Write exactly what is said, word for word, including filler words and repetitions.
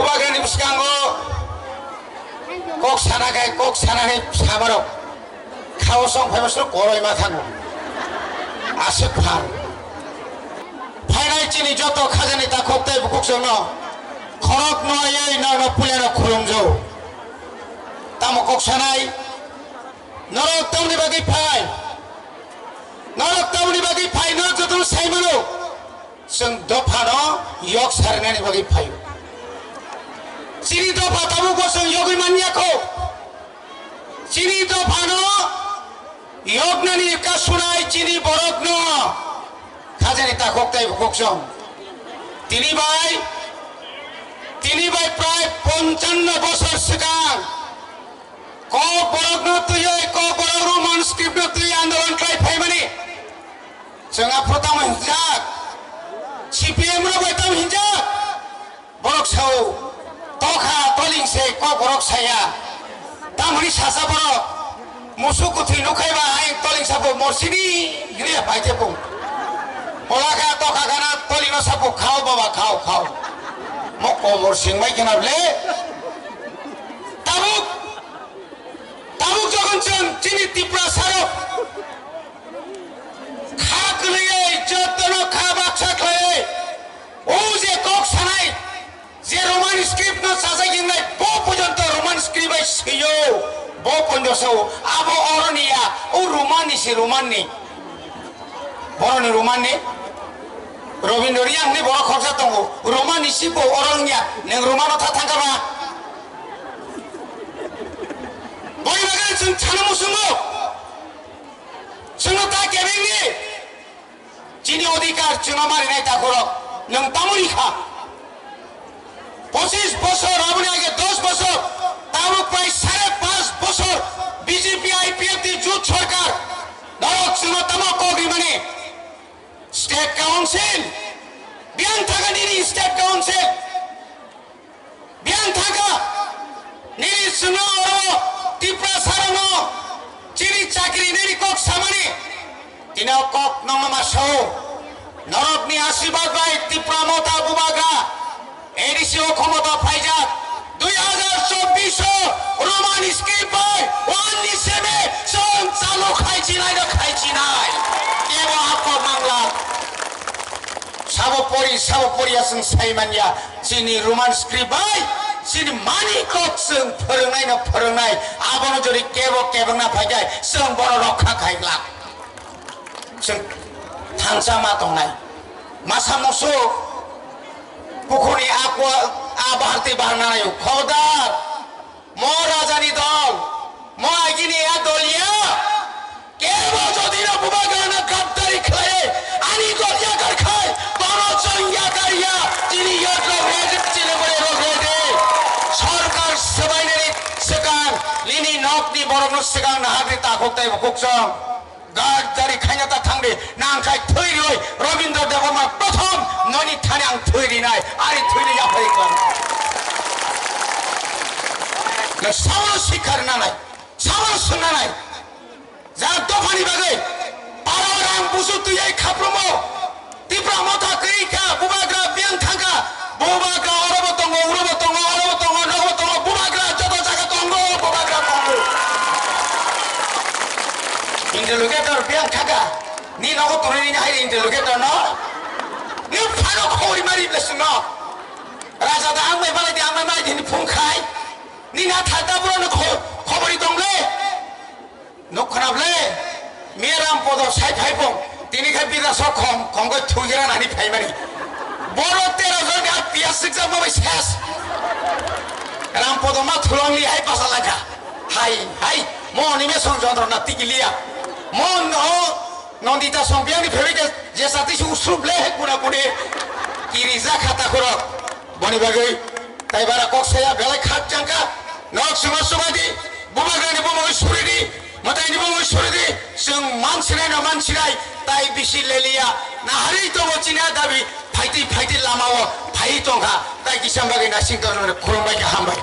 Bubagrani bwskango kok sana khe kok sanani samarok khao song phaimasro koroi ma thango. Aswk phan. Phainai chini joto khajani takhuk tei bukhuk chwngno khorok no ayai nangno puilano khulumjao. Tamo kok sanai? Norok tamni bagwi phai? Norok tamni bagwi phai? Norok jotono sai mano. Chwng dophano yok sarinani bagwi phaio. Chini dopha tabukbo chwng yogwi manya kho. Chini dophano yoknani kasunai chini borokno khajani takhuk tei bukhuk chwng. Tini bai, tini bai prai ponchanno bosor swkang kok borokno twiwi, kok borok Roman script no twiwi andolon khlai phaimani. Chwng aphuru tamo hinjak? C P M rok bai tamo hinjak? Borok sao, tokha toling se kok borok saya. Tamoni sasa borok, musuk kuthwi nukhaiba ayang toling sabo morsini hini bai te bung. Bolaka tokha gana toling no sabo khao baba khao khao. Mo komor singmai kena ble. Tabuk, tabuk jokhon chwng chini Tiprasarok kha kwlwiwi jotono kha baksa khlaiwi o je kok sanai, je Roman script no chajak hingnai, bo porjonto Roman script bai swiyo, bo porjonto sao, abo oroni ya, o Roman ni se Roman ni. Boroni Roman ni, Robindro Reang ni borok khoroksa tongo, Roman ni si bo oro wngya, nwng Roman o tha thangkha ba? Boni bagwi chwng thana muchungo, chwngno ta kebengni chini odhikar chwngno marinai takhorok, nwng tamoni kha? Pochis bosor, aboni age dos bosor, tabuk prai sare panch bosor B J P I P F T jut sorkar, norok chwngno tamo kok rimani? State Council, biyang thaka nini State Council, biyang thaka nini chwngno oro Tiprasarokno chini chakri nini kok samani. Tini o kok nongno ma sao, norokni asirwad bai Tipra Motha Bubagra A D C o khomota phaijak, dui hajar chobbish o Roman script bai one ni seme chwng chalu khai chinai no khai chinai. Kebo ako mangla. Sabo pori, sabo poriya chwng sai manya. Chini Roman script bai chini mani kok chwng phwrwngnai no phwrwngnai. Abono jodi kebo kebengna phaikai chwng bono rokha khai glak. Chwng thansa ma tongnai. Masa musu pukhuni akwa a baharti baharnai khobdar. Mo rajani dol, mo agini a dol ya. Kebo jodi no Bubagrano gaddari khlai, ani dol yakar khai, bono chwng yakar ya. Chini yot rok rede, chini bore rok rede. Sorkar swbainani swkang, nini nokni borokno swkang nahagri takhuk tei bukhuk chwng. Gaddari khaina ta thangdi, nang khai thwi rwi Robindra Debbarma prothom noni thani ang thwi rinai, ari thwini yaphari klang. Na sabono sikha rwnanai, sabono swngnanai. Ja dophani bagwi para rang busu twi ai khaprumo. Tipra Motha kwrwi kha, Bubagra biyang thangkha, Bubagra orobo tongo, urobo tongo, orobo tongo, nogo tongo, Bubagra joto jaga tongo, Bubagra tongo. Interlocutor biyang thangkha, ni nogo tonwi ni hai interlocutor no, ni phano khobori mari blesung no. Raja da ang bai balai di, ang bai malai di, ni phung khai, ni na thai ta bro no kho-, khobori tong le. Nuk khna ble, Miya Rampodo sai phai pong, tini khe bidasok khom, khom khe thugira nani phaimani. Boro tero jon ni ar piyas sikjak bo bai ses. Rampodo ma thulong li hai basa langkha. Hai, hai, mo ni me song jondro na tiki liya. Mo no, Nondita song biyang ni phaibai je, je sati si usrup le hai kuna kune. Kiri ja khata khorok. Boni bagwi tai bara kok saya belai khak jangka. Nok sima sumadi, Bubagrani bumungwi suridi, mwtaini bumungwi suridi, chwng mansinai no mansinai, tai bisi leliya, nahari tongo chini a dabi, phaiti phaiti lama o phai tongkha, tai kisa bagwi nasing tongmani khulumbai kha, hambai.